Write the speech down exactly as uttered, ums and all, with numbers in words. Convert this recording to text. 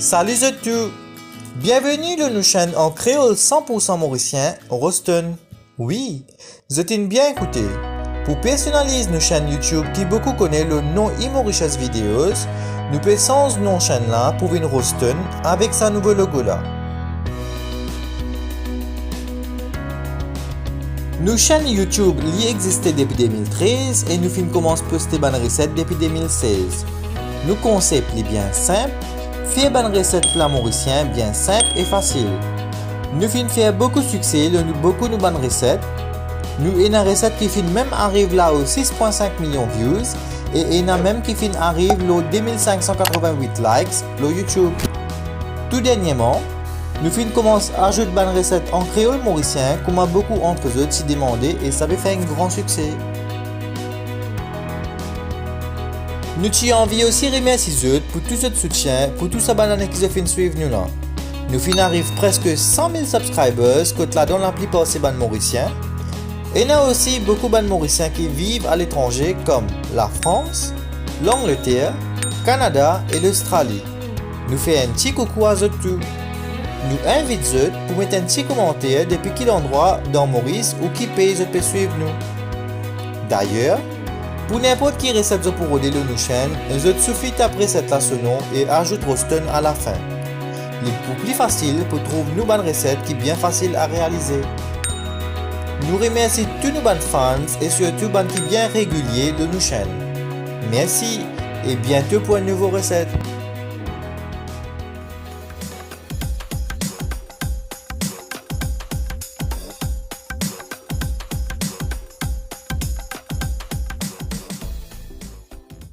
Sali zot tou! Bienveni lor nou chaîne an kreol san pour san morisien, Roston. Wi, zot inn bien ekoute. Pou personaliz nou chaîne YouTube ki boukou kone lor nom Imorishas Videos, nou pe sanz nom chaîne la pou vinn Roston avek sa nouvo logo la. Nou chaîne YouTube, li existe depi de mil trez e nou finn koumans poste bann reset depi de mil sez. Nou konsep, li bien sinp, fer bann reset pla morisien bien sinp e fasil. Nou finn fer boukou sikse lor nou, boukou nou bann reset. Nou ena reset ki finn mem ariv lao sis pwin sink milion views e ena mem ki finn ariv lor de mil sink san katrovin-wit likes lor YouTube. Tou dernieman, nou finn koumans azout bann reset an kreol morisien, kouma boukou ant zot ti demande, e sa pe fer enn gran sikse. Nou ti anvi osi remersi zot pou tou zot soutien, pou tou sa bann ane ki zot finn swiv nou la. Nou finn ariv preske san mil subscribers, kot ladan laplipar se bann Morisien. Ena osi boukou bann Morisien ki viv aletranze, kom Lafrans, Langleter, Kanada e Lostrali. Nou fer enn ti koukou a zot tou. Nou invit zot pou met enn ti komanter depi ki landrwa dan Moris ou ki pei zot pe swiv nou. Dayer, pou ninport ki reset zot pou rode lor nou chaîne, zot soufi tap reset la so nom e azout Roston alafin. Li pou pli fasil pou trouv nou bann reset ki bien fasil a realize. Nou remersi tou nou bann fans e sirtou bann ki bien regilie lor nou chaîne. Mersi e biento pou enn nouvo reset.